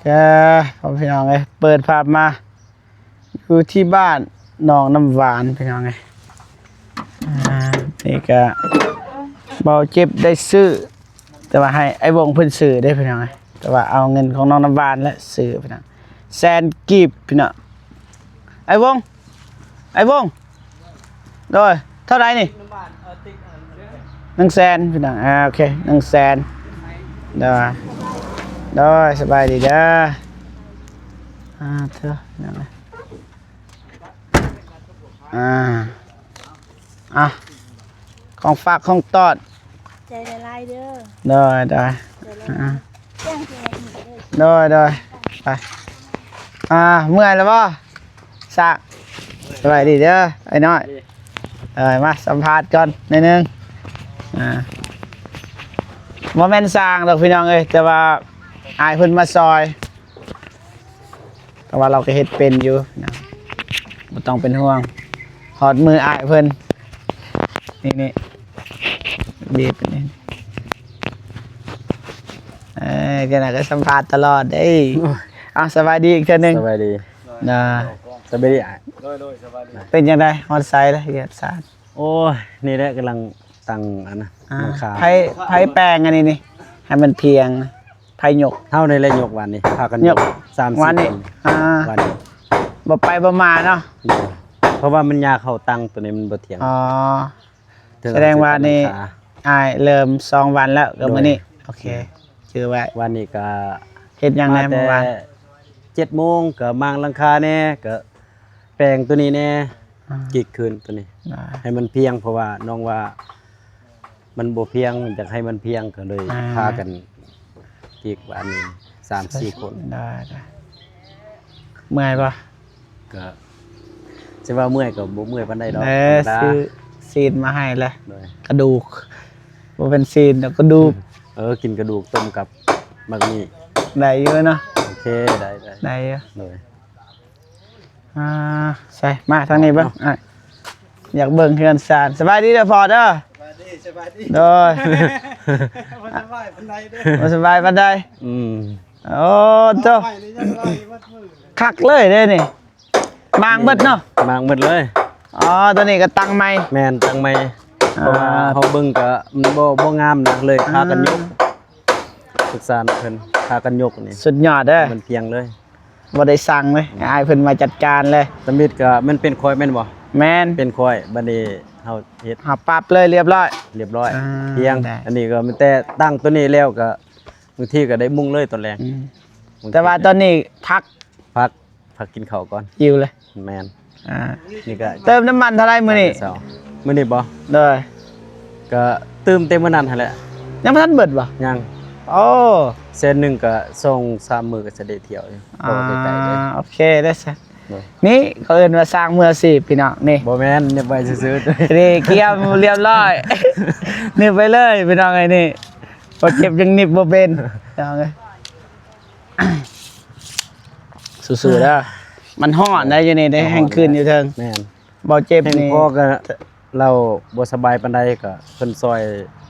ກະ ພໍ່ແມ່ພີ່ນ້ອງເອີຍ ເປີດພາບມາຢູ່ທີ່ບ້ານໜອງນ້ຳຫວານ ພີ່ນ້ອງເອີຍ. ອ່າ ນີ້ກະເບົາເຈັບໄດ້ຊື້ ແຕ່ວ່າໃຫ້ອ້າຍວົງເພິ່ນຊື້ເດ້ ພີ່ນ້ອງເອີຍ. ແຕ່ວ່າເອົາເງິນຂອງນ້ອງນ້ຳຫວານແຫຼະຊື້ ພີ່ນ້ອງ ແສນກີບ ພີ່ນ້ອງ. ອ້າຍວົງ ອ້າຍວົງ ໂດຍ ເທົ່າໃດນີ້? ໜຶ່ງແສນ ພີ່ນ້ອງ. ອ່າ ໂອເຄ ໜຶ່ງແສນ. ໂດຍ ໂດຍ ສະບາຍດີເດີ. ອ່າ ເທີ ພີ່ນ້ອງ ອ່າ ອ່ະ ຂອງຝາກຂອງຕ້ອນ. ໃຈຫຼາຍໆເດີ. ໂດຍ ໂດຍ ອ່າ ໂດຍ ໂດຍ ໄປ. ອ່າ ເມື່ອຍແລ້ວບໍ່? ສາກ ສະບາຍດີເດີອ້າຍນ້ອຍ. ເອີ ມາສຳພາດກ່ອນໜ້ອຍໜຶ່ງ. ອ່າ ບໍ່ແມ່ນສ້າງດອກພີ່ນ້ອງເອີຍ ແຕ່ວ່າອ້າຍເພິ່ນມາຊ່ອຍ ແຕ່ວ່າລາວກໍເຮັດເປັນຢູ່ນະ ບໍ່ຕ້ອງເປັນຫ່ວງ. ຮອດມືອ້າຍເພິ່ນ ນີ້ ນີ້ ບີບອັນນີ້. ເອີ ຈັ່ງໃດກໍສຳພາດຕະຫຼອດເດ້. ເອົ້າ ສະບາຍດີອີກເທື່ອໜຶ່ງ. ສະບາຍດີ. ນະ ສະບາຍດີອ້າຍ. ໂດຍ ໂດຍ ສະບາຍດີ. ເປັນຈັ່ງໃດ? ຮອດໃສລະ? ວຽກຊານ. ໂອ້ຍ ນີ້ແຫຼະກຳລັງຕັ້ງອັນນະ ອ່າ ຫຼັງຄາ. ໃຜ ໃຜແປງອັນນີ້ນີ້ ໃຫ້ມັນພຽງ? ໃຜຍົກ? ເຮົານີ້ແຫຼະຍົກ. ວານນີ້ພາກັນຍົກ ສາມສີ່ຄົນ. ອ່າ ວານນີ້ ບໍ່ໄປບໍ່ມາເນາະ. ເພາະວ່າມັນຍາກ ເຮົາຕັ້ງໂຕນີ້ມັນບໍ່ທ່ຽງ. ອໍ ສະແດງວ່ານີ້ອ້າຍເລີ່ມສອງວັນແລ້ວ ກໍມື້ນີ້. ໂອເຄ ຈື່ໄວ້. ວານນີ້ກໍເຮັດຫຍັງແດ່ມື້ວານ? ເຈັດໂມງກໍມ້າງຫຼັງຄາແດ່ ກໍແປງໂຕນີ້ແດ່ ອ່າ ກິກຄືນໂຕນີ້ ອ່າ ໃຫ້ມັນພຽງ ເພາະວ່ານ້ອງວ່າມັນບໍ່ພຽງ ຢາກໃຫ້ມັນພຽງ ກໍເລີຍ ອ່າ ພາກັນກິກວານນີ້ສາມສີ່ຄົນ. ໄດ້ ໄດ້. ເມື່ອຍບໍ່? ກໍ ຊິວ່າເມື່ອຍກໍບໍ່ເມື່ອຍປານໃດດອກ. ເອີ ຊື້ຊີ້ນມາໃຫ້ແຫຼະ ໂດຍ ກະດູກ ບໍ່ແມ່ນຊີ້ນດອກ ກະດູກ. ເອີ ກິນກະດູກຕົ້ມກັບໝາກໝີ່ ໄດ້ຢູ່ເນາະ. ໂອເຄ ໄດ້ ໄດ້ ໄດ້ຢູ່ ໂດຍ. ອ່າ ໃສ່ ມາທາງນີ້ເບິ່ງ ອ່າ ຢາກເບິ່ງເຮືອນຊານ. ສະບາຍດີເດີພໍ່ເດີ. ສະບາຍດີ ສະບາຍດີ. ໂດຍ ບໍ່ສະບາຍປານໃດເດີ ບໍ່ສະບາຍປານໃດ. ອືມ ໂອ້ໂຕ ຄັກເລີຍເດ້ນີ້. ມ້າງເບິດເນາະ ມ້າງເບິດເລີຍ. ອໍ ໂຕນີ້ກໍຕັ້ງໃໝ່. ແມ່ນ ຕັ້ງໃໝ່ ອ່າ ເພາະວ່າເຮົາເບິ່ງກໍມັນບໍ່ ບໍ່ງາມນະ ເລີຍພາກັນຍົກ ອ່າ ປຶກສານຳເພິ່ນ ພາກັນຍົກນີ້ ສຸດຍອດເດີ ມັນພຽງເລີຍ. ບໍ່ໄດ້ສັ່ງເລີຍ ອືມ ອ້າຍເພິ່ນມາຈັດການເລີຍ. ຕຳອິດກໍມັນເປັນຂ້ອຍແມ່ນບໍ່? ແມ່ນ ເປັນຂ້ອຍ. ບັດນີ້ເຮົາເຮັດ ເຮົາປັບເລີຍ ລຽບຮ້ອຍ ລຽບຮ້ອຍ ອ່າ ພຽງ. ອັນນີ້ກໍມີແຕ່ຕັ້ງໂຕນີ້ແລ້ວກໍບາງທີກໍໄດ້ມຸງເລີຍຕອນແລງ. ອືມ ແຕ່ວ່າຕອນນີ້ພັກ ພັກ ພັກກິນເຂົ້າກ່ອນ ຫິວເລີຍ. ແມ່ນ ອ່າ ນີ້ກໍເຕີມນ້ຳມັນເທົ່າໃດມື້ນີ້? ມື້ນີ້ບໍ່? ໂດຍ ກໍຕື່ມແຕ່ມື້ນັ້ນຫັ້ນແຫຼະ. ຍັງບໍ່ທັນເບິດບໍ່? ຍັງ. ໂອ້ ແສນໜຶ່ງກໍສອງສາມມື້ກໍຈະໄດ້ທ່ຽວຢູ່ ອ່າ ເພາະວ່າໃກ້ໆເດ້. ໂອເຄເດ້ຊະ. ໂດຍ ນີ້ເຂົາເອີ້ນວ່າສ້າງມືອາຊີບພີ່ນ້ອງ. ນີ້ ບໍ່ແມ່ນ ເນັບໄວ້ຊື່ໆ ນີ້ກຽມລຽບຮ້ອຍ ເນັບໄວ້ເລີຍພີ່ນ້ອງເອີຍ. ນີ້ບໍ່ເຈັບຍັງເນັບບໍ່ເປັນພີ່ນ້ອງເອີຍ. ສູ້ໆເດີ ມັນຮ້ອນໄດ໋ຢູ່ນີ້ເດ້ ແຮງຂຶ້ນຢູ່ເທິງ. ແມ່ນ ບໍ່ເຈັບນີ້ ພໍກໍລາວບໍ່ສະບາຍປານໃດ ກໍເພິ່ນຊ່ອຍ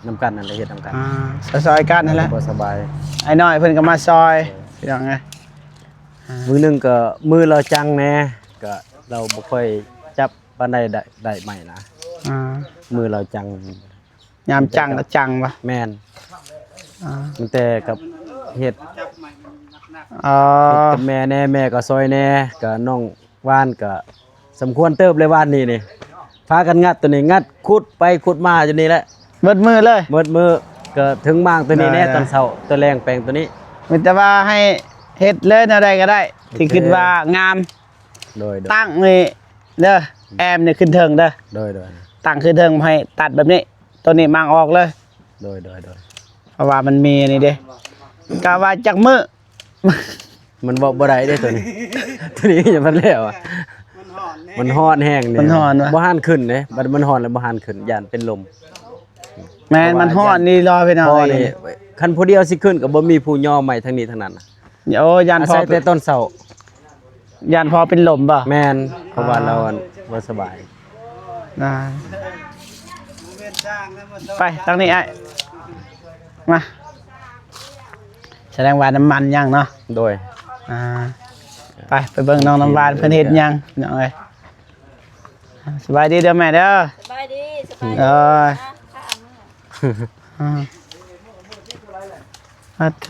ນຳກັນນັ້ນແຫຼະ ເຮັດນຳກັນ. ອ່າ ຊ່ອຍໆກັນຫັ້ນແຫຼະ ບໍ່ສະບາຍ ອ້າຍນ້ອຍເພິ່ນກໍມາຊ່ອຍ ເອີ ພີ່ນ້ອງເອີຍ. ມື້ໜຶ່ງກໍມືລາວຈັງແດ່ ກໍລາວບໍ່ຄ່ອຍຈັບປານໃດ ໄດ້ ໄດ້ໄມ້ນະ. ອ່າ ມືລາວຈັງ ຍາມຈັງກໍຈັງວະ? ແມ່ນ ອ່າ ມັນແຕ່ກັບເຮັດ ອໍ ເຮັດກັບແມ່ແດ່ ແມ່ກໍຊ່ອຍແດ່ ກໍນ້ອງວານກໍສົມຄວນເຕີບເລີຍວານນີ້ນີ້ ພາກັນງັດໂຕນີ້ ງັດຂຸດໄປຂຸດມາຢູ່ນີ້ແຫຼະ ເບິດມື້ເລີຍ ເບິດມື້. ກໍເຖິງມ້າງໂຕນີ້ແດ່ ໄດ້ໆ ຕອນເຊົ້າ ຕອນແລງແປງໂຕນີ້ ມີແຕ່ວ່າໃຫ້ເຮັດເລີຍແນວໃດກໍໄດ້ ໂອເຄ ທີ່ຄິດວ່າງາມ. ໂດຍໆ ຕັ້ງນີ້ເດີ ແອ້ມນີ້ຂຶ້ນເທິງເດີ ໂດຍໆ ຕັ້ງຂຶ້ນເທິງ ໃຫ້ຕັດແບບນີ້ ໂຕນີ້ມ້າງອອກເລີຍ. ໂດຍໆໆ ເພາະວ່າມັນມີອັນນີ້ເດ້ ກະວ່າຈັກມື້ ມັນເວົ້າບໍ່ໄດ້ເດ້ໂຕນີ້ ໂຕນີ້ຍັງບໍ່ແລ້ວອະ ມັນຮ້ອນແຮງນີ້ ມັນຮ້ອນວະ ບໍ່ຫັນຂຶ້ນເດ້ ບັດມັນຮ້ອນແລ້ວບໍ່ຫັນຂຶ້ນ ຢ້ານເປັນລົມ. ແມ່ນ ມັນຮ້ອນນີ້ລໍພີ່ນ້ອງເອີຍ ຄັນຜູ້ດຽວຊິຂຶ້ນກໍບໍ່ມີຜູ້ຍໍໄມ້ທາງນີ້ທາງນັ້ນ. ໂອ້ ຢ້ານພໍ່ ອາໄສແຕ່ຕອນເຊົ້າ ຢ້ານພໍ່ເປັນລົມບໍ່? ແມ່ນ ເພາະວ່າ ອ່າ ລາວບໍ່ສະບາຍ. ອ່າ ໄປທາງນີ້ອ້າຍ ມາ ສ ສະແດງວ່ານ້ຳມັນຍັງເນາະ. ໂດຍ ອ່າ ໄປ ໄປເບິ່ງນ້ອງນ້ຳຫວານເພິ່ນເຮັດຫຍັງ ພີ່ນ້ອງເອີຍ. ສະບາຍດີເດີແມ່ເດີ. ສະບາຍດີ ສະບາຍດີ. ໂອ້ຍ ອ່າ ອາໂທ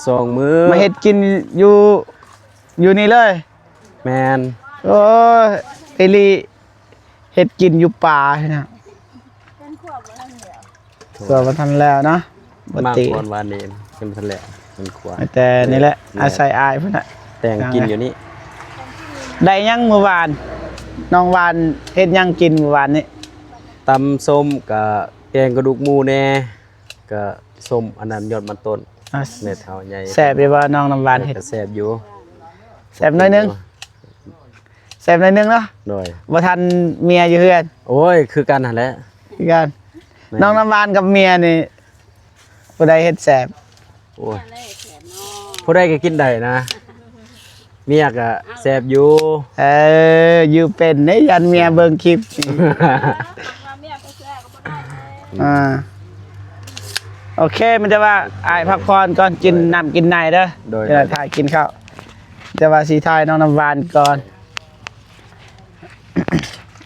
ສອງມື້ ມາເຮັດກິນຢູ່ ຢູ່ນີ້ເລີຍ. ແມ່ນ. ໂອ້ຍ ອີ່ຫຼີ ເຮັດກິນຢູ່ປ່າຫັ້ນນະ. ຄົວບໍ່ທັນແລ້ວເນາະ. ມາກ່ອນວານນີ້ ຍັງບໍ່ທັນແລ້ວ ມັນຄົວ ແຕ່ນີ້ແຫຼະ ແມ່ນ ອາໄສອ້າຍພຸ້ນນະ ແຕ່ງກິນຢູ່ນີ້. ໄດ້ຫຍັງມື້ວານ ນ້ອງຫວານເຮັດຫຍັງກິນມື້ວານນີ້? ຕຳສົ້ມ ກະແກງກະດູກໝູແດ່ ກະສົ້ມອັນນັ້ນຍອດມັນຕົ້ນ. ອ່າ ແມ່ເຖົ້າໃຫຍ່ ແຊບຢູ່ບໍ່ ນ້ອງນ້ຳຫວານເຮັດ? ກະແຊບຢູ່ ແຊບໜ້ອຍໜຶ່ງ. ແຊບໜ້ອຍໜຶ່ງເນາະ. ໂດຍ ບໍ່ທັນເມຍຢູ່ເຮືອນ. ໂອ້ຍ ຄືກັນຫັ້ນແຫຼະ ຄືກັນ. ແມ່ນ. ນ້ອງນ້ຳຫວານກັບເມຍນີ້ ຜູ້ໃດເຮັດແຊບ? ໂອ້ຍ ຜູ້ໃດກໍກິນໄດ້ນະ ເມຍກໍແຊບຢູ່. ເອີ ຢູ່ເປັນເດ້ ຢ້ານເມຍເບິ່ງຄລິບນີ້. ອ່າ ໂອເຄ ມີແຕ່ວ່າອ້າຍພັກຜ່ອນກ່ອນ ກິນນ້ຳກິນໃນເດີ. ໂດຍ ດຽວຖ້າກິນເຂົ້າ ແຕ່ວ່າຊິຖ່າຍນ້ອງນ້ຳຫວານກ່ອນ.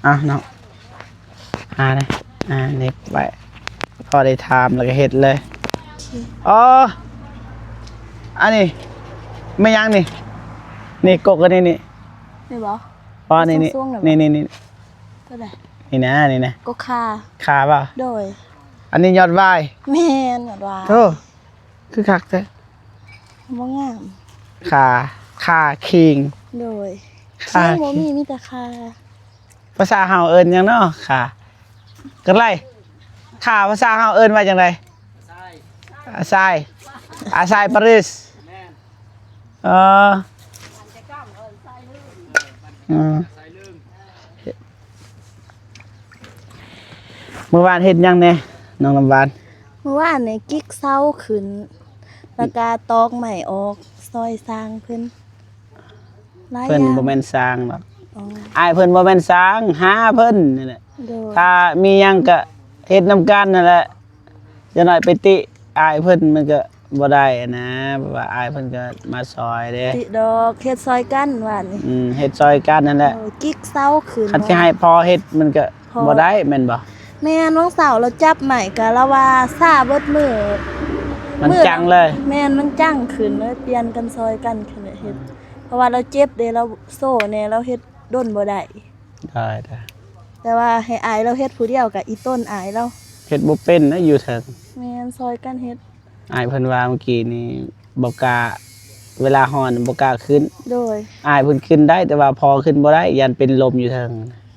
ເອົາເນາະ ຫາເນ ອ່າ ເນັບໄວ້ ພໍໄດ້ຖາມແລ້ວກໍເຮັດເລີຍ. ໂອເຄ ອໍ ອັນນີ້ແມ່ນຫຍັງນີ້? ນີ້ກົກອັນນີ້ນີ້ ນີ້ບໍ່? ອໍ ນີ້ນີ້ ສູງໆ ນີ້ນີ້ ນີ້ ຕົວໃດ? ນີ້ນະ ນີ້ນະ ກົກຂ່າ ຂ່າບໍ່? ໂດຍ ອັນນີ້ຍອດຫວາຍ. ແມ່ນ ຍອດຫວາຍ. ໂອ້ ຄືຄັກແທ້ ບໍ່ງາມ. ຂ່າ ຂ່າຄີງ. ໂດຍ ຂ່າຄີງ ຄີງບໍ່ມີ ມີແຕ່ຂ່າ. ພາສາເຮົາເອີ້ນຫຍັງເນາະ? ຂ່າ ກະໄລ. ຂ່າພາສາເຮົາເອີ້ນວ່າຈັ່ງໃດ? ອາຊາຍ ອາຊາຍປາຣີສ. ແມ່ນ. ເອີ ອືມ ມື້ວານເຮັດຫຍັງແດ່ ນ້ອງນ້ຳຫວານ? ມື້ວານນີ້ກິກເສົາຂຶ້ນ ແລ້ວກະຕອກໄມ້ອອກ ຊ່ອຍຊ່າງເພິ່ນ. ຫຼາຍຢ່າງ ເພິ່ນບໍ່ແມ່ນຊ່າງດອກ. ອໍ ອ້າຍເພິ່ນບໍ່ແມ່ນຊ່າງ ຫາເພິ່ນນີ້ແຫຼະ. ໂດຍ ຖ້າມີຫຍັງກະເຮັດນຳກັນນັ້ນແຫຼະ. ຢ່າງໜ້ອຍໄປຕິອ້າຍເພິ່ນມັນກໍບໍ່ໄດ້ນະ ເພາະວ່າອ້າຍເພິ່ນກໍມາຊ່ອຍເດ້. ຕິດອກ ເຮັດຊ່ອຍກັນວ່ານີ້. ອືມ ເຮັດຊ່ອຍກັນນັ້ນແຫຼະ. ໂອ້ຍ ກິກເສົາຂຶ້ນ ຄັນຊິໃຫ້ພໍ່ເຮັດມັນກໍບໍ່ໄດ້ແມ່ນບໍ່? ແມ່ນ ວັນເສົາລາວຈັບໄມ້ກໍລາວວ່າຊາເບິດມື້ ມັນຈັງເລີຍ. ແມ່ນ ມັນຈັງຂຶ້ນເລີຍ ປ່ຽນກັນຊ່ອຍກັນເຮັດ ເພາະວ່າລາວເຈັບເດ້ ລາວໂຊແດ່ ລາວເຮັດດົນບໍ່ໄດ້. ໄດ້ໆ ແຕ່ວ່າໃຫ້ອ້າຍລາວເຮັດຜູ້ດຽວກະອີ່ຕົນອ້າຍລາວເຮັດບໍ່ເປັນນະ ຢູ່ເທິງ. ແມ່ນ ຊ່ອຍກັນເຮັດ. ອ້າຍເພິ່ນວ່າເມື່ອກີ້ນີ້ບໍ່ກ້າ ເວລາຮ້ອນບໍ່ກ້າຂຶ້ນ. ໂດຍ ອ້າຍເພິ່ນຂຶ້ນໄດ້ ແຕ່ວ່າພໍ່ຂຶ້ນບໍ່ໄດ້ ຢ້ານເປັນລົມຢູ່ເທິງ.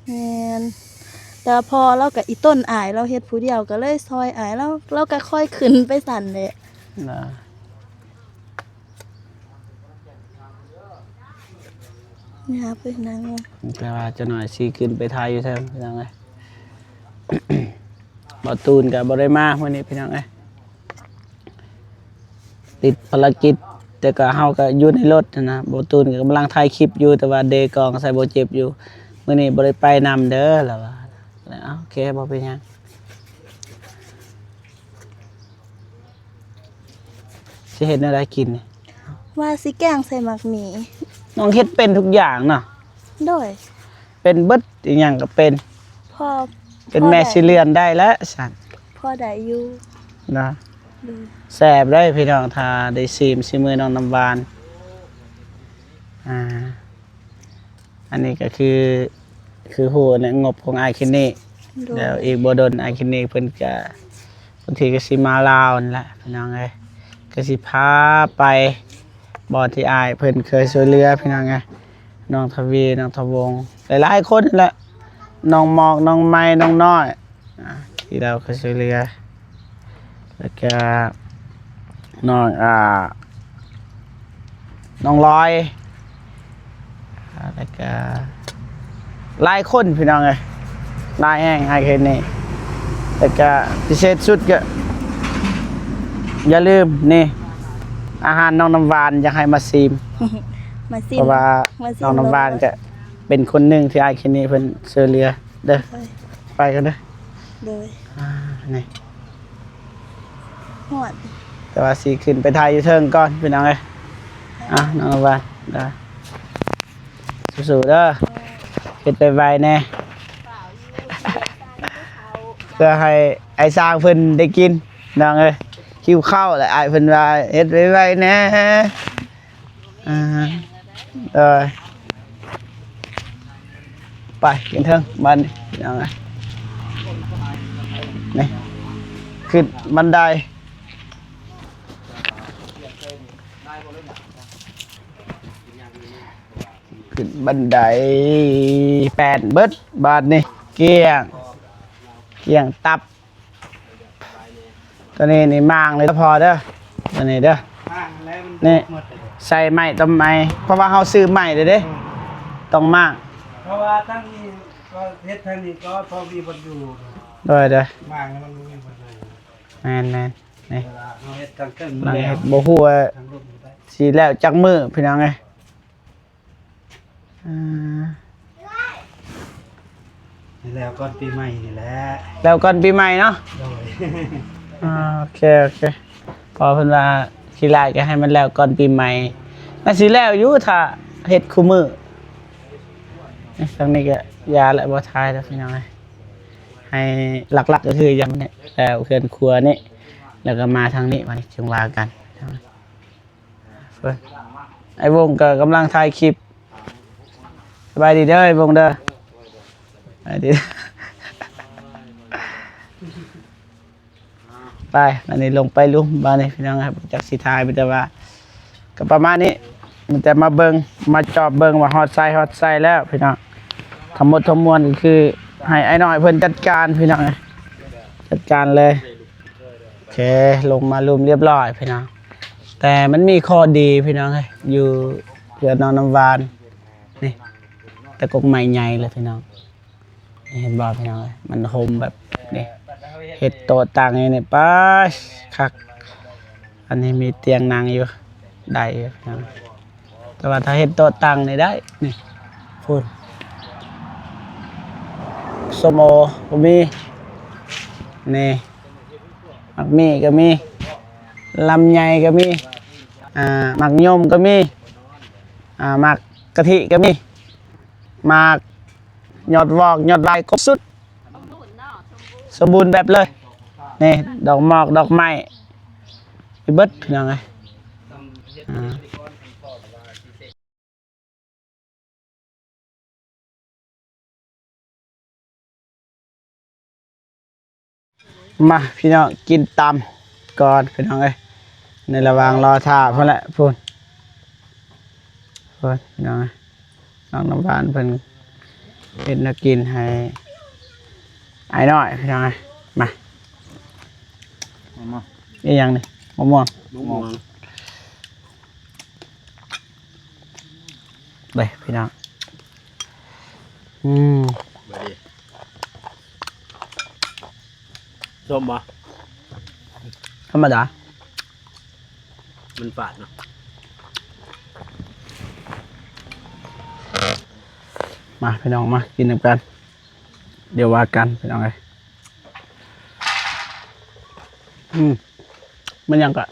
ແມ່ນ ແຕ່ວ່າພໍ່ລາວກະອີ່ຕົນອ້າຍລາວເຮັດຜູ້ດຽວ ກະເລີຍຊ່ອຍອ້າຍລາວ ລາວກະຄ່ອຍຂຶ້ນໄປຊັ້ນແຫຼະ. ນະ ຍາໄປນັ່ງ ແຕ່ວ່າຈັກໜ້ອຍຊິຂຶ້ນໄປຖ່າຍຢູ່ເທິງ ພີ່ນ້ອງເອີຍ. ບ່າວຕູນກໍບໍ່ໄດ້ມາມື້ນີ້ ພີ່ນ້ອງເອີຍ ຕິດພາລະກິດ ແຕ່ກໍເຮົາກໍຢູ່ໃນລົດຫັ້ນນະ. ບ່າວຕູນກໍກຳລັງຖ່າຍຄລິບຢູ່ ແຕ່ວ່າເດກອງໃສ່ບໍ່ເຈັບຢູ່. ມື້ນີ້ບໍ່ໄດ້ໄປນຳເດີ ລາວວ່າ. ໂອເຄ ບໍ່ເປັນຫຍັງ. ຊິເຮັດແນວໃດກິນນີ້? ວ່າຊິແກງໃສ່ໝາກໝີ່. ນ້ອງເຮັດເປັນທຸກຢ່າງເນາະ? ໂດຍ ເປັນເບິດ ອີ່ຫຍັງກໍເປັນ. ພໍ ເປັນແມ່ສີເລືອນໄດ້ແລ້ວຊັ້ນ. ພໍໄດ້ຢູ່ນະ. ໂດຍ ແຊບເດ້ພີ່ນ້ອງ ຖ້າໄດ້ຊີມສີມືນ້ອງນ້ຳຫວານ. ອ່າ ອັນນີ້ກໍຄື ຄືຮູ້ແຫຼະ ງົບຂອງອ້າຍຄິນນີ້. ໂດຍ ແລ້ວອີກບໍ່ດົນອ້າຍຄິນນີ້ເພິ່ນກະ ບາງທີກໍຊິມາລາວນີ້ແຫຼະ ພີ່ນ້ອງເອີຍ. ກໍຊິພາໄປບ່ອນທີ່ອ້າຍເພິ່ນເຄີຍຊ່ວຍເຫຼືອ ພີ່ນ້ອງເອີຍ. ນ້ອງທະວີ ນ້ອງທະວົງ ຫຼາຍໆຄົນຫັ້ນແຫຼະ ນ້ອງໝອກ ນ້ອງໄມ ນ້ອງນ້ອຍ ອ່າ ທີ່ລາວເຄີຍຊ່ວຍເຫຼືອ ແລ້ວກະນ້ອງ ອ່າ ນ້ອງລອຍ ອ່າ ແລ້ວກະຫຼາຍຄົນພີ່ນ້ອງເອີຍ ຫຼາຍແຮງອ້າຍເຄີຍນີ້. ແລ້ວກະພິເສດສຸດກະຢ່າລືມນີ້ ອາຫານນ້ອງນ້ຳຫວານ ຢາກໃຫ້ມາຊີມ ມາຊີມ ເພາະວ່າ ມາຊີມ ນ້ອງນ້ຳຫວານກະເປັນຄົນໜຶ່ງທີ່ອ້າຍເຄີຍນີ້ເພິ່ນຊ່ວຍເຫຼືອ. ເດີ ໄປ ໄປກັນເດີ. ໂດຍ ອ່າ ນີ້ ຮອດ ແຕ່ວ່າຊິຂຶ້ນໄປຖ່າຍຢູ່ເທິງກ່ອນພີ່ນ້ອງເອີຍ. ເອົາ ນ້ອງນ້ຳຫວານ ເດີ ສູ້ໆເດີ ເຮັດໄວໆແດ່ ເພື່ອໃຫ້ອ້າຍຊ້າງເພິ່ນໄດ້ກິນ ນ້ອງເອີຍ. ຫິວເຂົ້າແຫຼະ ອ້າຍເພິ່ນວ່າເຮັດໄວໆແດ່. ອ່າ ເອີ ໄປຂຶ້ນເທິງບາດນີ້ ພີ່ນ້ອງເອີຍ. ນີ້ ຂຶ້ນບັນໄດ ຂຶ້ນບັນໄດ ແປນເບິດບາດນີ້ ກ້ຽງ ກ້ຽງຕັບ. ຕົວນີ້ນີ້ມ້າງເລີຍເດີພໍ່ເດີ ຕົວນີ້ເດີ. ມ້າງແລ້ວມັນ ນີ້ ໝົດເລີຍ ໃສ່ໄມ້ຕົ້ນໄມ້ ເພາະວ່າເຮົາຊື້ໄມ້ເດ້ເດ້. ອືມ ຕ້ອງມ້າງ ເພາະວ່າທາງນີ້ກໍເຮັດທາງນີ້ກໍພໍມີບ່ອນຢູ່. ໂດຍ ໂດຍ ມ້າງແລ້ວມັນບໍ່ມີບ່ອນຢູ່. ແມ່ນໆ ນີ້ ເວລາເຮົາເຮັດທາງເທິງ ມັນແລ້ວ ບໍ່ຮູ້ວ່າ ທາງລຸ່ມໄດ້ ຊິແລ້ວຈັກມື້ພີ່ນ້ອງເອີຍ. ອ່າ ໃຫ້ແລ້ວກ່ອນປີໃໝ່ນີ້ແຫຼະ ແລ້ວກ່ອນປີໃໝ່ເນາະ. ໂດຍ ອ່າ ໂອເຄ ໂອເຄ ເພາະເພິ່ນວ່າຂີ້ລ້າຍກໍໃຫ້ມັນແລ້ວກ່ອນປີໃໝ່ ໜ້າຊິແລ້ວຢູ່ ຖ້າເຮັດຄູ່ມື້. ນີ້ ທາງນີ້ກໍຢ່າແຫຼະ ບໍ່ຖ່າຍແລ້ວພີ່ນ້ອງເອີຍ. ໃຫ້ຫຼັກໆກໍຄືຢ່າງນີ້ ແລ້ວເຮືອນຄົວນີ້ ແລ້ວກໍມາທາງນີ້ ບາດນີ້ຈຶ່ງວ່າກັນ. ອ້າຍວົງກໍກຳລັງຖ່າຍຄລິບ. ສະບາຍດີເດີ ອ້າຍວົງເດີ ສະບາຍດີ. ໄປ ອັນນີ້ລົງໄປລຸ່ມບາດນີ້ພີ່ນ້ອງເອີຍ. ບໍ່ຈັກຊິຖ່າຍ ມີແຕ່ວ່າກໍປະມານນີ້ ມີແຕ່ມາເບິ່ງ ມາຈອບເບິ່ງວ່າຮອດໃສ ຮອດໃສແລ້ວພີ່ນ້ອງ. ທັງໝົດທັງມວນກໍຄືໃຫ້ອ້າຍນ້ອຍເພິ່ນຈັດການພີ່ນ້ອງເອີຍ ຈັດການເລີຍ. ໂອເຄ ລົງມາລຸ່ມລຽບຮ້ອຍພີ່ນ້ອງ. ແຕ່ມັນມີຂໍ້ດີພີ່ນ້ອງເອີຍ ຢູ່ເຮືອນນ້ອງນ້ຳຫວານນີ້ ແຕ່ກົກໄມ້ໃຫຍ່ເລີຍພີ່ນ້ອງ. ເຫັນບໍ່ພີ່ນ້ອງເອີຍ ມັນຮົ່ມແບບນີ້ ເຮັດໂຕະຕັ່ງຢູ່ນີ້ ປາດ ຄັກ. ອັນນີ້ມີຕຽງນັ່ງຢູ່ ໄດ້ຢູ່ພີ່ນ້ອງ. ແຕ່ວ່າຖ້າເຮັດໂຕະຕັ່ງນີ້ໄດ້ ນີ້ ພຸ້ນ ສົ້ມໂອກໍມີ ນີ້ ໝາກມີ້ກໍມີ ລຳໄຍກໍມີ ອ່າ ໝາກຍົມກໍມີ ອ່າ ໝາກກະທິກໍມີ ໝາກຍອດວອກ ຍອດວາຍ ຄົບຊຸດ. ສົມບູນແບບເລີຍ ນີ້ ດອກໝອກ ດອກໄມ້ ມີເບິດພີ່ນ້ອງເອີຍ. ອ່າ ມາພີ່ນ້ອງ ກິນຕຳກ່ອນພີ່ນ້ອງເອີຍ ໃນລະຫວ່າງລໍຖ້າພຸ້ນແຫຼະ ພຸ້ນ ພຸ້ນພີ່ນ້ອງເອີຍ. ນ້ອງນ້ຳຫວານເພິ່ນເຮັດແນວກິນໃຫ້ອ້າຍນ້ອຍພີ່ນ້ອງເອີຍ. ມາ ມາ ອີ່ຫຍັງນີ້ ມະມ່ວງ ມະມ່ວງ ເບິ່ງພີ່ນ້ອງ. ອືມ ບາດນີ້ ສົ້ມບໍ່? ທຳມະດາ ມັນຝາດເນາະ. ມາພີ່ນ້ອງ ມາກິນນຳກັນ ດຽວວ່າກັນພີ່ນ້ອງເອີຍ. ອືມ ມັນຫຍັງກະ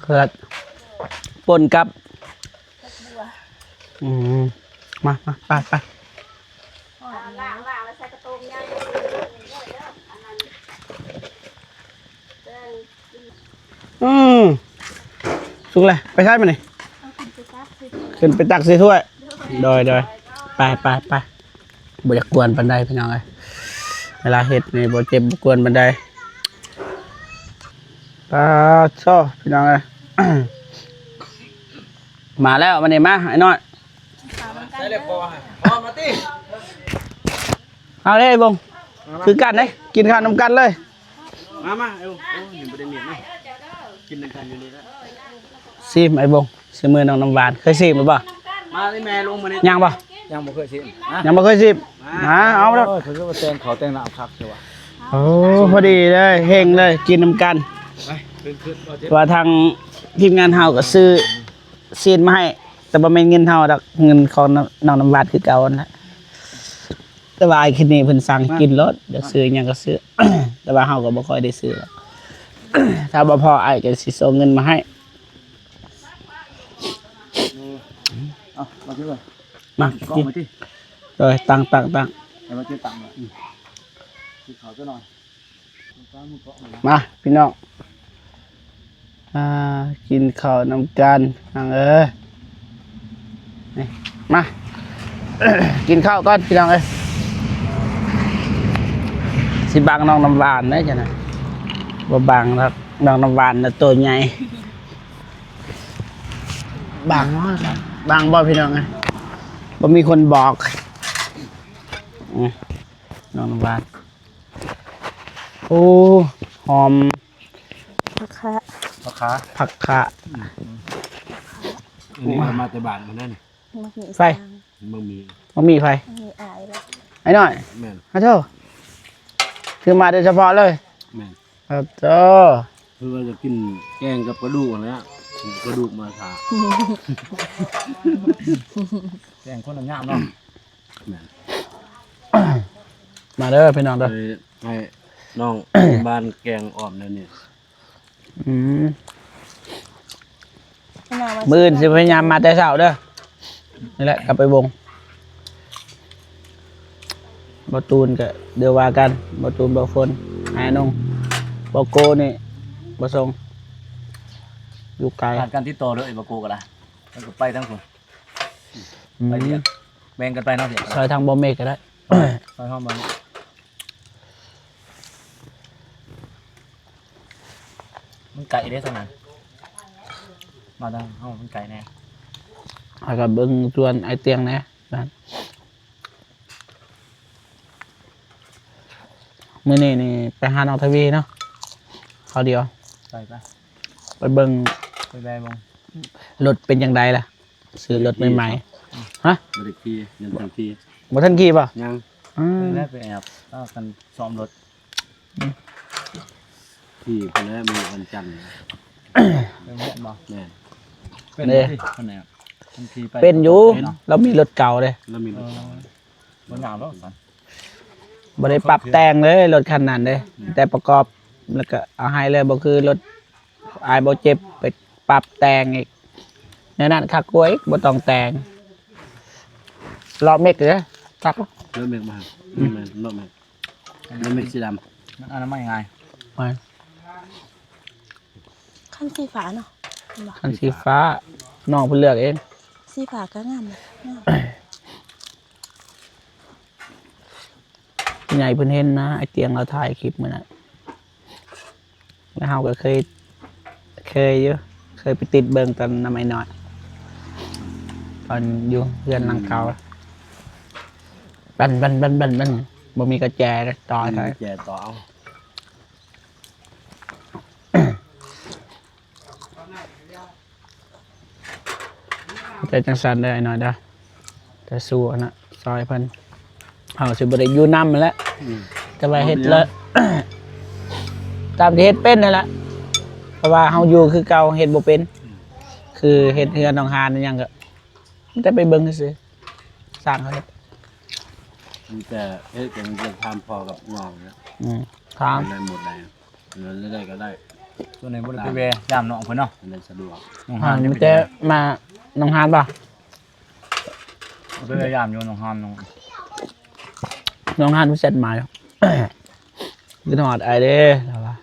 ສະລັດ ປົນກັບ ອືມ ມາ ມາ ໄປ ໄປ. ລ້າງ ລ້າງແລ້ວໃສ່ກະໂຕງໃຫຍ່ ອືມ ສຸກແລ້ວ ໄປໃຊ້ມານີ້ ຂຶ້ນໄປຕັກໃສ່ຖ້ວຍ. ໂດຍ ໂດຍ ໄປ ໄປ ໄປ. ບໍ່ຢາກກວນປານໃດພີ່ນ້ອງເອີຍ ເວລາເຮັດນີ້ບໍ່ເຈັບບໍ່ກວນປານໃດ. ປາດໂທ້ ພີ່ນ້ອງເອີຍ ມາແລ້ວ ມານີ້ ມາ ອ້າຍນ້ອຍ ໃສ່ແລ້ວພໍ ພໍມາຕິ ເອົາເດ້ ອ້າຍບົງ ມາ ມາ ຄືກັນເດ້ ກິນເຂົ້ານຳກັນເລີຍ. ມາ ມາ ເອົາ ໂອ້ ຍັງບໍ່ໄດ້ເມັດເນາະ ກິນນຳກັນຢູ່ນີ້ລະ. ຊີມ ອ້າຍບົງ ຊີມມືນ້ອງນ້ຳຫວານ ເຄີຍຊີມຫຼືບໍ່? ມານີ້ແມ່ລົງມື້ນີ້ ຍັງບໍ່? ຍັງບໍ່ເຄີຍຊີມ ຍັງບໍ່ເຄີຍຊີມ ມາ ມາ ເອົາແລ້ວ ໂອ້ຍ ເພິ່ນຄືວ່າແຕ່ງເຂົ້າແຕ່ງນ້ຳຄັກແທ້ວະ. ໂອ້ ພໍດີເລີຍ ເຮັງເລີຍ ກິນນຳກັນ ວ່າທາງທີມງານເຮົາກໍຊື້ຊີ້ນມາໃຫ້ ແຕ່ບໍ່ແມ່ນເງິນເຮົາດອກ ເງິນຂອງນ້ອງນ້ຳຫວານຄືເກົ່າຫັ້ນແຫຼະ. ແຕ່ວ່າອ້າຍຄິດນີ້ເພິ່ນສັ່ງກິນໂລດ ຢາກຊື້ຫຍັງກໍຊື້ ແຕ່ວ່າເຮົາກໍບໍ່ຄ່ອຍໄດ້ຊື້ດອກ. ຖ້າບໍ່ພໍອ້າຍກໍຊິສົ່ງເງິນມາໃຫ້. ເອົາ ມາ ເອົາມາຕິ ເອີ ຕັ້ງ ຕັ້ງ ຕັ້ງ ເອົາມາຕິ ຕັ້ງ ອືມ ກິນເຂົ້າຊະໜ່ອຍ. ມາພີ່ນ້ອງ ອ່າ ກິນເຂົ້ານຳກັນ ພີ່ນ້ອງເອີຍ ນີ້ ມາ ກິນເຂົ້າກ່ອນພີ່ນ້ອງເອີຍ. ຊິບັງນ້ອງນ້ຳຫວານເດ້ຈັ່ງນະ ບໍ່ບັງດອກ ນ້ອງນ້ຳຫວານນະໂຕໃຫຍ່. ບັງ ບັງບໍ່ພີ່ນ້ອງເອີຍ ບໍ່ມີຄົນບອກ. ອືມ ນ້ອງນ້ຳຫວານ ໂອ້ ຫອມ ຜັກຄະ ຜັກຄາ ຜັກຄະ ອືມ ອັນນີ້ກໍມາແຕ່ບ້ານເພິ່ນນັ້ນ ໝາກໝີ່ ໃຜ? ຊ່າງ ໝາກໝີ່ ໝາກໝີ່ໃຜ? ໝາກໝີ່ອ້າຍລະ ອ້າຍນ້ອຍ ແມ່ນ ຂະໂທດ ຄືມາໂດຍສະເພາະເລີຍ ແມ່ນ ຂະໂທດ ເພິ່ນວ່າຈະກິນແກງກັບປາດຸກຫັ້ນແຫຼະ ປາດຸກມາຖ້າ ແກງຄົນລະຍາມເນາະ. ແມ່ນ ມາເດີພີ່ນ້ອງເດີ ໃຫ້ ໃຫ້ນ້ອງບ້ານແກງອ້ອມແນວນີ້. ອືມ ມື້ອື່ນຊິພະຍາຍາມມາແຕ່ເຊົ້າເດີ ນີ້ແຫຼະ ກັບໄປວົງ ບໍ່ຕູນກໍດຽວວ່າກັນ ບໍ່ຕູນ ບໍ່ຝົນ ອ້າຍນົງ ບໍ່ໂກນີ້ ບໍ່ສົ່ງ ຢູ່ໄກ ຂາດການຕິດຕໍ່ເດີ ບໍ່ໂກກໍໄດ້ ແລ້ວກໍໄປທາງພຸ້ນ ອືມ ໄປວຽກ ແບ່ງກັນໄປເນາະ ຊ່ອຍທາງບໍ່ເມກກໍໄດ້ ຊ່ອຍເຮົາບໍ່ເມກ ມັນໄກເດ້ທາງນັ້ນ ມາທາງເຮົາມັນໄກແດ່ ແລ້ວກໍເບິ່ງສວນອ້າຍຕຽງແດ່ ບ້ານ ມື້ນີ້ນີ້ໄປຫານ້ອງທະວີເນາະ ຄາວດຽວ ໄປ ໄປ ໄປເບິ່ງ ໄປແວ່ເບິ່ງ ລົດເປັນຈັ່ງໃດລະ ຊື້ລົດໃໝ່ໆ ຮະ ບໍ່ໄດ້ຂີ່ ຍັງບໍ່ທັນຂີ່ ບໍ່ທັນຂີ່ບໍ່ ຍັງ ອືມ ໄປແອບ ພາກັນຊ້ອມລົດ ອືມ ຂີ່ພຸ້ນແຫຼະ ມື້ວັນຈັນ ໄປໂຮງຮຽນບໍ່ ແມ່ນ ເປັນເດ້ ທີ່ພະແນກ ມັນຂີ່ໄປ ເປັນຢູ່ ເນາະ ລາວມີລົດເກົ່າເດ້ ລາວມີລົດເກົ່າ ເອີ ບໍ່ຍາກດອກຊັ້ນ ບໍ່ໄດ້ປັບແຕ່ງເລີຍລົດຄັນນັ້ນເດ້ ອືມ ແຕ່ປະກອບ ແລ້ວກໍເອົາໃຫ້ເລີຍ ບໍ່ຄືລົດອ້າຍບໍ່ເຈັບ ໄປປັບແຕ່ງອີກ ແນວນັ້ນຄັກກວ່າອີກ ບໍ່ຕ້ອງແຕ່ງ ເລາະເມັກເດ້ ຄັກ ເລາະເມັກມາ ອືມ ແມ່ນ ເລາະເມັກ ແລ້ວເມັກສີດຳ ມັນອະນາໄມງ່າຍ ໄປ ຄັນສີຟ້າເນາະ ເຫັນບໍ່ ຄັນສີຟ້າ ນ້ອງເພິ່ນເລືອກເອງ ສີຟ້າກໍງາມນະ ງາມ ຜູ້ໃຫຍ່ເພິ່ນເຫັນນະ ອ້າຍຕຽງລາວຖ່າຍຄລິບມື້ນັ້ນ ແລ້ວເຮົາກໍເຄີຍ ເຄີຍຢູ່ ເຄີຍໄປຕິດເບິ່ງຕອນນຳອ້າຍນ້ອຍ ຕອນຢູ່ເຮືອນຫຼັງເກົ່າ ປັນ ປັນ ປັນ ປັນ ປັນ ບໍ່ມີກະແຈຕໍ່ ບໍ່ມີກະແຈຕໍ່ເອົາ ແຕ່ຈັ່ງຊັ້ນເດີອ້າຍນ້ອຍເດີ ແຕ່ສູ້ຫັ້ນນະ ຊ່ອຍເພິ່ນ ເຮົາຊິບໍ່ໄດ້ຢູ່ນຳຫັ້ນແຫຼະ ອືມ ແຕ່ວ່າເຮັດແລ້ວ ຕາມທີ່ເຮັດເປັນຫັ້ນແຫຼະ ເພາະວ່າເຮົາຢູ່ຄືເກົ່າ ເຮັດບໍ່ເປັນ ອືມ ຄືເຮັດເຮືອນນ້ອງຫານຫຍັງກໍ ແຕ່ໄປເບິ່ງຊື່ໆ ຊ່າງເຂົາເຮັດ ມີແຕ່ເຮັດກັນ ຈະຖາມພໍ່ກັບນ້ອງນະ ອືມ ຖາມ ໄດ້ໝົດໄດ້ ເງິນໄດ້ກໍໄດ້ ສ່ວນໃຫຍ່ບໍ່ໄດ້ໄປແວ່ຢາມນ້ອງເພິ່ນເນາະ ມັນໄດ້ສະດວກ ນ້ອງຫານ ມີແຕ່ມານ້ອງຫານບໍ່ ໄປແວ່ຢາມຢູ່ນ້ອງຫານ ນ້ອງ ນ້ອງຫານເພິ່ນແຊັດມາຢູ່ ຄິດຮອດອ້າຍເດ້ ລາວວ່າ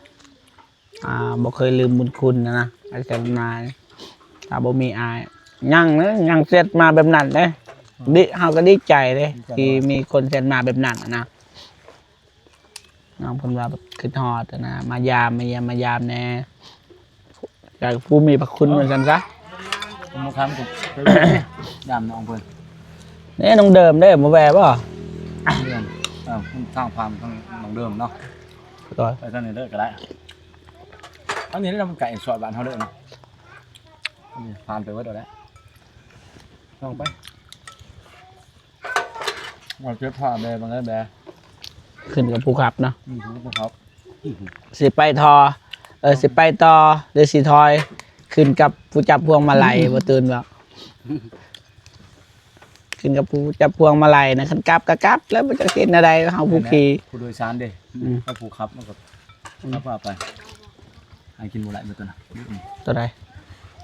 ອ່າ ບໍ່ເຄີຍລືມບຸນຄຸນນະ ອ້າຍແຊັດມາ ຖ້າບໍ່ມີອ້າຍ ຍັງເດ້ ຍັງແຊັດມາແບບນັ້ນເດ້ ອືມ ດີ ເຮົາກໍດີໃຈເດ້ ດີໃຈ ທີ່ມີຄົນແຊັດມາແບບນັ້ນນະ ນ້ອງເພິ່ນວ່າຄິດຮອດນະ ມາຢາມ ມາຢ້ຽມມາຢາມແດ່ ຢາກຜູ້ມີພະຄຸນ ເອີ ວ່າຊັ້ນຊະ ໝູ່ຄຳກໍໄປຢາມນ້ອງເພິ່ນ ນີ້ນ້ອງເດີມເດ້ ບໍ່ແວ່ບໍ່ ເດີມ ເອີ ທາງຜ່ານທາງນ້ອງເດີມເນາະ ໄປທາງນີ້ເດີກໍໄດ້ ອັນນີ້ເດ້ ມັນໃກ້ຊອຍບ້ານເຮົາເດ້ເນາະ ອັນນີ້ຜ່ານໄປເບິດແລ້ວ ລອງໄປ ວ່າເກັບຜ້າແບ ບາງໄດ້ແບ ຂຶ້ນກັບຜູ້ຂັບເນາະ ອືມ ຜູ້ຂັບ ຊິໄປຕໍ່ ເອີ ຊິໄປຕໍ່ ຫຼືຊິຖອຍ ຂຶ້ນກັບຜູ້ຈັບພວງມາໄລ ບໍ່ຕື່ນບໍ່ ຂຶ້ນກັບຜູ້ຈັບພວງມາໄລນະ ຄັນກັບກໍກັບແລ້ວ ບໍ່ຈັກເຮັດແນວໃດ ເຮົາຜູ້ຂີ່ ຜູ້ໂດຍສານເດ້ ອືມ ກັບຜູ້ຂັບ ມັນກໍ ອືມ ກັບວ່າໄປ ອ້າຍກິນບໍ່ໄດ້ເບິດຕົວນະ. ຕົວໃດ?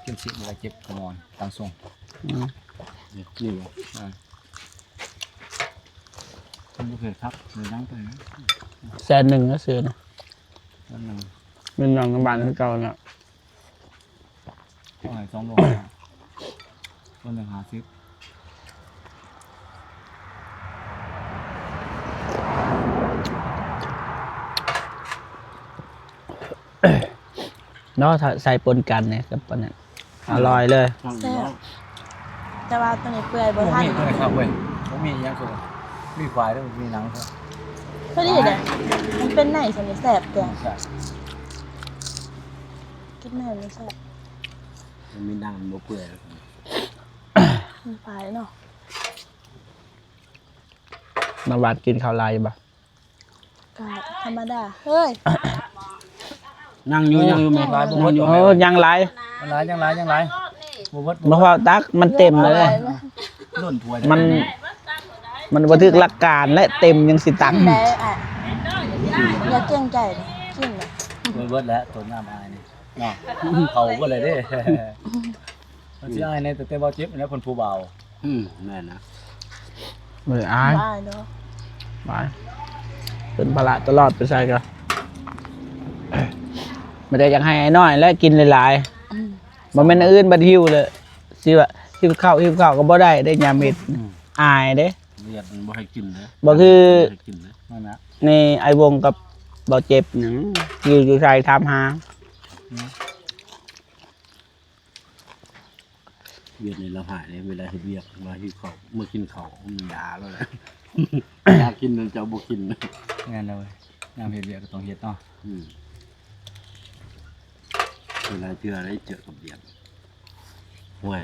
ກິນຊິບໍ່ໄດ້ ເຈັບກະໝໍ້ ຕາງສົ່ງ. ອືມ ນີ້ບໍ່? ອ່າ ມັນບໍ່ເຜັດຄັກ ເລີຍຍັງໄປນະ. ແສນໜຶ່ງ ຊື້ນະ ແສນໜຶ່ງ ເປັນໜອງນຳບ້ານຄືເກົ່ານະ. ເອົາໃຫ້ສອງໂລ ໂລໜຶ່ງຫ້າສິບ ເນາະ. ຖ້າໃສ່ປົນກັນນີ້ກັບປານນັ້ນ ອະລ່ອຍເລີຍ. ແຊບ ແຕ່ວ່າຕົວນີ້ເປື່ອຍບໍ່ທັນ. ໂອ້ ມີຕົວນີ້ຄັກເວີຍ ບໍ່ມີຫຍັງຄື ມີຄວາຍແລ້ວມີໜັງ ພໍດີເດ້. ມັນເປັນໃນຊັ້ນນີ້ແຊບແກງ ແຊບ ກິນແມ່ນມັນແຊບ. ມັນມີໜັງ ມັນບໍ່ເປື່ອຍ ມັນຄວາຍເນາະ. ນ້ຳຫວານກິນເຂົ້າຫຼາຍຢູ່ບໍ່? ກະທຳມະດາເຮີ້ຍ. ຍັງຢູ່ ຍັງຢູ່ ຍັງຫຼາຍ ບໍ່ໝົດ ຍັງຢູ່ ເອີ ຍັງຫຼາຍ ຍັງຫຼາຍ ຍັງຫຼາຍ ຍັງຫຼາຍ ບໍ່ໝົດ ບໍ່ພໍຕັກ ມັນເຕັມເລີຍ. ລົ້ນຖ້ວຍ ມັນ ມັນບໍ່ຖືກຫຼັກການແລະ ເຕັມຍັງຊິຕັກ. ກິນໄດ້ອ້າຍ ຢ່າເກງໃຈ ກິນເລີຍ. ບໍ່ໝົດແລ້ວ ຕົວນ້ຳອ້າຍນີ້ເນາະ ເຂົ້າເບິດເລີຍເດ້. ມັນຊິອາຍແດ່ ແຕ່ ແຕ່ບໍ່ເຈັບແລ້ວ ເພິ່ນຜູ້ບ່າວ. ອືມ ແມ່ນນະ ບໍ່ໄດ້ອາຍ ບໍ່ອາຍເນາະ ບໍ່ອາຍ. ເປັນພາລະຕະຫຼອດ ໄປໃສກະ ບໍ່ໄດ້ຢາກໃຫ້ອ້າຍນ້ອຍແຫຼະ ກິນຫຼາຍໆ. ອືມ ບໍ່ແມ່ນອັນອື່ນ ບັດຫິວເລີຍ ຊິວ່າຫິວເຂົ້າ ຫິວເຂົ້າກະບໍ່ໄດ້ເດ້ ຍາມເຮັດ. ອືມ ອາຍເດ້ ວຽກມັນບໍ່ໃຫ້ກິນເດ້ ບໍ່ຄື ບໍ່ໃຫ້ກິນເດ້ ນັ້ນນະ. ນີ້ອ້າຍວົງກັບບໍ່ເຈັບຫຍັງ ຢູ່ ຢູ່ໃສຖາມຫາ. ອືມ ວຽກນີ້ລາວຫາຍເດ້ ເວລາເຮັດວຽກ ມາຫິວເຂົ້າ ມາກິນເຂົ້າ ມັນດ່າລາວແຫຼະ. ຢາກກິນນຳເຈົ້າບໍ່ກິນ. ແມ່ນແລ້ວເວີຍ ຍາມເຮັດວຽກກະຕ້ອງເຮັດເນາະ. ອືມ ຫຼາຍເທື່ອໄດ້ເຈີກັບວຽກ ໂອ້ຍ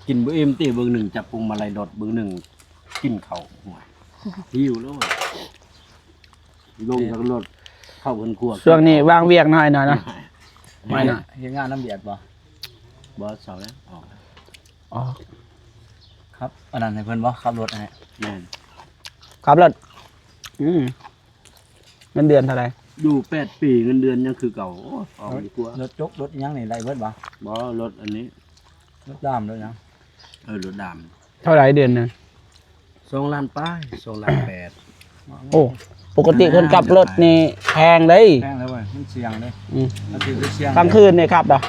ກິນບໍ່ອີ່ມຕິ ເບິ່ງໜຶ່ງຈັບພວງມາໄລລົດ ເບິ່ງໜຶ່ງກິນເຂົ້າ ໂອ້ຍ ຫິວໂລດ. ລົງຈາກລົດເຂົ້າເຮືອນຄົວ. ຊ່ວງນີ້ວາງວຽກໜ້ອຍໆເນາະ ໄວ້ເນາະ. ເຮັດງານນຳວຽກບໍ່? ບໍ່ ເຊົາແລ້ວ ອອກ ອອກ. ຄັບ ອັນນັ້ນໃຫ້ເພິ່ນບໍ່? ຂັບລົດໃຫ້. ແມ່ນ ຂັບລົດ. ອືມ ເງິນເດືອນເທົ່າໃດ? ຢູ່ແປດປີ ເງິນເດືອນຍັງຄືເກົ່າ. ໂອ້ ອອກດີກວ່າ. ລົດຈົກ ລົດອີ່ຫຍັງນີ້ໄດ້ເບິດບໍ່? ບໍ່ ລົດອັນນີ້ ລົດດາມ ລົດຫຍັງ? ເອີ ລົດດາມ. ເທົ່າໃດເດືອນໜຶ່ງ? ສອງລ້ານປາຍ ສອງລ້ານແປດ. ໂອ້ ປົກກະຕິຄົນຂັບລົດນີ້ແພງເດ້. ແພງເດ້ເວີຍ ມັນສ່ຽງເດ້. ອືມ ມັນຖືກໄປສ່ຽງ ກາງຄືນນີ້ຂັບດອກ.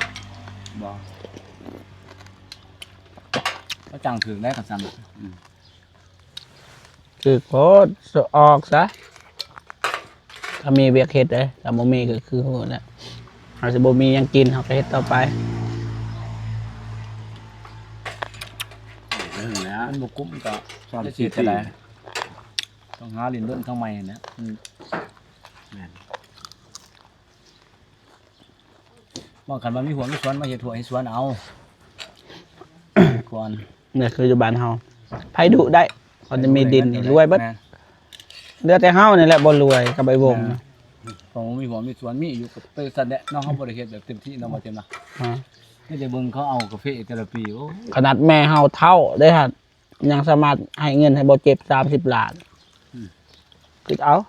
ບໍ່ ກາງຄືນໄດ້ຄັນຊັ້ນ. ອືມ ຖືກໂພດ ອອກຊະ. ຖ້າມີວຽກເຮັດເດ້ ຖ້າບໍ່ມີກະຄືຮູ້ແຫຼະ ເຮົາຊິບໍ່ມີຫຍັງກິນ ເຮົາກະເຮັດຕໍ່ໄປ. ເອີ ແລ້ວ ມັນບໍ່ກຸ້ມກະ ສາມສີ່ປີ ຕ້ອງຫາຫຼິ້ນເບິ່ງທາງໃໝ່ຫັ້ນແຫຼະ. ອືມ ແມ່ນ. ວ່າຄັນວ່າມີຫົວມີສວນ ມາເຮັດຫົວເຮັດສວນເອົາກ່ອນ. ນີ້ຄືຢູ່ບ້ານເຮົາ ໃຜດຸໄດ້ ເຂົາຈະມີດິນນີ້ ລວຍເບິດ. ແມ່ນ ເຫຼືອແຕ່ເຮົານີ້ແຫຼະບໍ່ລວຍກັບໄອ້ວົງ. ແມ່ນ ເພາະມີຫົວມີສວນ ມີຢູ່ກະໄປຊັ້ນແຫຼະເນາະ. ເຮົາບໍ່ໄດ້ເຮັດແບບເຕັມທີ່ເນາະ ບໍ່ເຕັມນະ. ອືມ ມີແຕ່ເບິ່ງເຂົາເອົາກາເຟແຕ່ລະປີ. ໂອ້ ຂະໜາດແມ່ເຮົາເຖົ້າເດ້ຫັ້ນ ຍັງສາມາດໃຫ້ເງິນໃຫ້ບໍ່ເຈັບສາມສິບລ້ານ. ອືມ ຄິດເອົາ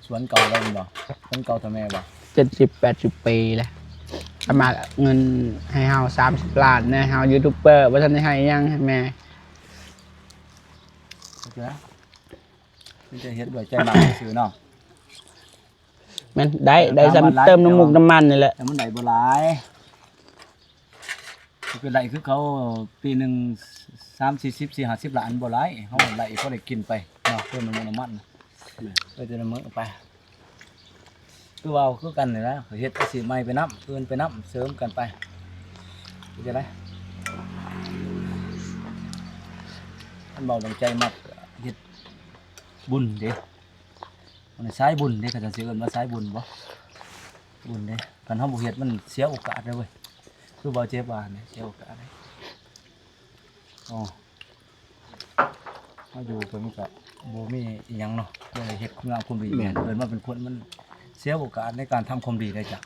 ສວນເກົ່າລາວແມ່ນບໍ່? ສວນເກົ່າເຖົ້າແມ່ບໍ່? ເຈັດສິບແປດສິບປີແລ້ວ ສາມາດເງິນໃຫ້ເຮົາສາມສິບລ້ານແນ່. ເຮົາຢູທູບເບີ ບໍ່ທັນໄດ້ໃຫ້ຫຍັງໃຫ້ແມ່. ເຂົ້າໃຈ ມີແຕ່ເຮັດດ້ວຍໃຈມັກຊື່ເນາະ. ແມ່ນ ໄດ້ ໄດ້ສ່ຳເຕີມນ້ຳມູກນ້ຳມັນນີ້ແຫຼະ ແຕ່ມັນໄດ້ບໍ່ຫຼາຍ. ຊິໄປໄດ້ຄືເຂົາ ປີໜຶ່ງສາມສີ່ສິບ ສີ່ຫ້າສິບລ້ານ ບໍ່ໄດ້. ເຮົາໄດ້ພໍໄດ້ກິນໄປເນາະ ເຕີມນ້ຳມັນ. ແມ່ນ ໄປແຕ່ລະມື້ໄປ ຄືເວົ້າຄືກັນນີ້ແຫຼະ ເຮັດອາຊີບໃໝ່ໄປນຳ ອື່ນໄປນຳ ເສີມກັນໄປ. ເຮັດຈັ່ງໃດ ຄັນເວົ້າເລື່ອງໃຈມັກ ເຮັດບຸນເດ້. ອັນນີ້ສາຍບຸນເດ້ ເຂົາເຈົ້າຊິເອີ້ນວ່າສາຍບຸນບໍ່? ບຸນເດ້. ຄັນເຮົາບໍ່ເຮັດ ມັນເສຍໂອກາດເດ້ເວີຍ. ຄືບໍ່ເຈັບວ່າຫັ້ນເດ້ ເສຍໂອກາດເດ້. ອໍ ເຮົາຢູ່ໄປມັນກະບໍ່ມີອີ່ຫຍັງເນາະ ບໍ່ໄດ້ເຮັດຄຸນງາມຄວາມດີ. ແມ່ນ ເກີດມາເປັນຄົນ ມັນເສຍໂອກາດໃນການທຳຄວາມດີໄດ້ຈ້ະ.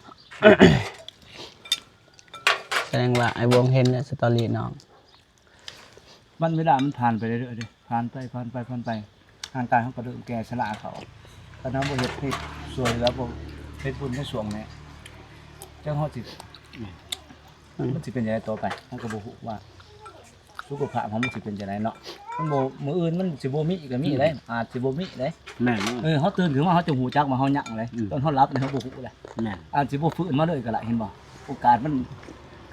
ສະແດງວ່າອ້າຍວົງເຫັນແລ້ວ ສະຕໍຣີນ້ອງ. ວັນເວລາມັນຜ່ານໄປເລື້ອຍໆເດ້ ຜ່ານໄປ ຜ່ານໄປ ຜ່ານໄປ ຮ່າງກາຍເຮົາກະເລີ່ມແກ່ຊະລາເຂົ້າ. ຄັນເຮົາບໍ່ເຮັດ ເຮັດຊ່ວຍເຫຼືອ ບໍ່ເຮັດບຸນໃນຊ່ວງນີ້ ຈັກເຮົາຊິ ອືມ ມັນຊິເປັນຈັ່ງໃດຕໍ່ໄປ ເຮົາກໍບໍ່ຮູ້ວ່າສຸຂະພາບເຮົາມັນຊິເປັນຈັ່ງໃດເນາະ. ມັນບໍ່ ມື້ອື່ນມັນຊິບໍ່ມີກໍມີເດ້ ອືມ ອາດຊິບໍ່ມີເດ້. ແມ່ນ ເອີ ເຮົາຕື່ນຂຶ້ນມາເຮົາຈະຮູ້ຈັກວ່າເຮົາຍັງເດ້ ອືມ ຕອນເຮົາຫຼັບນີ້ເຮົາບໍ່ຮູ້ເດ້. ແມ່ນ ອາດຊິບໍ່ຟື້ນມາເລີຍກໍໄດ້ ເຫັນບໍ່? ໂອກາດມັນ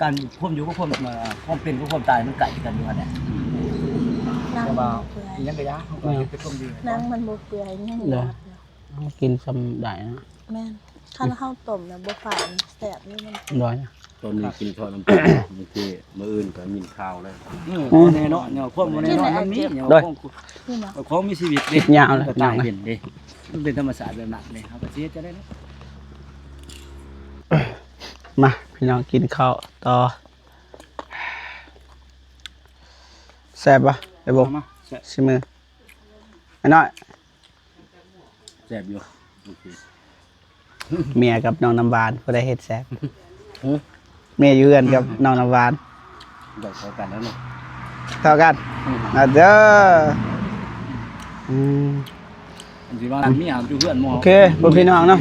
ການຄວາມຢູ່ກັບຄວາມ ເອີ ຄວາມເປັນກັບຄວາມຕາຍມັນໃກ້ກັນຢູ່ຫັ້ນແຫຼະ. ແຕ່ວ່າອີ່ຫຍັງກໍຢ່າ ເຮົາກໍເຮັດແຕ່ຄວາມດີ. ໜັງມັນບໍ່ເປື່ອຍ ຍັງ ເດີ ຫຍາບຢູ່ ເຮົາກິນສ່ຳໃດນະ. ແມ່ນ ຄັນເຮົາຕົ້ມນະບໍ່ຝາດ ແຊບຢູ່ມັນ ໂດຍ ຕອນນີ້ກິນເຂົ້ານຳກັນ ບາງທີມື້ອື່ນກໍຍິນຂ່າວແລ້ວ. ເອີ ບໍ່ແນ່ນອນເນາະ ຄວາມບໍ່ແນ່ນອນມັນມີເນາະ ຂອງ ຂອງມີຊີວິດເດ້ ຍາວແລ້ວ ຕາຍເປັນເດ້ ມັນເປັນທຳມະຊາດແບບນັ້ນເດ້ ເຮົາກໍຊິເຮັດຈັ່ງໃດເນາະ. ມາ ພີ່ນ້ອງກິນເຂົ້າຕໍ່. ແຊບບໍ່ ໄອ້ບົງ? ມາ ແຊບ ຊິມື ອ້າຍນ້ອຍ ແຊບຢູ່. ໂອເຄ ເມຍກັບນ້ອງນ້ຳຫວານ ຜູ້ໃດເຮັດແຊບ? ຫື? ເມຍຢູ່ເຮືອນກັບ ອືມ ນ້ອງນ້ຳຫວານ ໄດ້ເທົ່າກັນແລ້ວເນາະ ເທົ່າກັນ ອືມ ອາ ເດີ ອືມ ອັນທີ່ວ່າເມຍຢູ່ເຮືອນໝໍ. ໂອເຄ ພໍ່ພີ່ນ້ອງເນາະ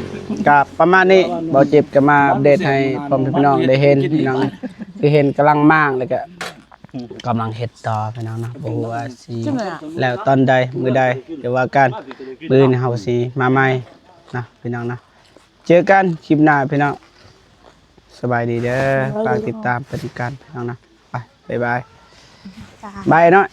ກະປະມານນີ້ ບ່າວຈິບກໍມາອັບເດດໃຫ້ພໍ່ແມ່ພີ່ນ້ອງໄດ້ເຫັນ ພີ່ນ້ອງ ຄືເຫັນກຳລັງມ້າງ ແລ້ວກະ ກຳລັງເຮັດຕໍ່ພີ່ນ້ອງເນາະ ບໍ່ຮູ້ວ່າຊິແລ້ວຕອນໃດ ມື້ໃດ ດຽວວ່າກັນ ມື້ອື່ນເຮົາຊິມາໃໝ່ເນາະ ພີ່ນ້ອງເນາະ. ເຈີກັນຄລິບໜ້າພີ່ນ້ອງ ສະບາຍດີເດີ ຝາກຕິດຕາມໄປນຳກັນພີ່ນ້ອງເນາະ ໄປ ບາຍບາຍ ບາຍເນາະ.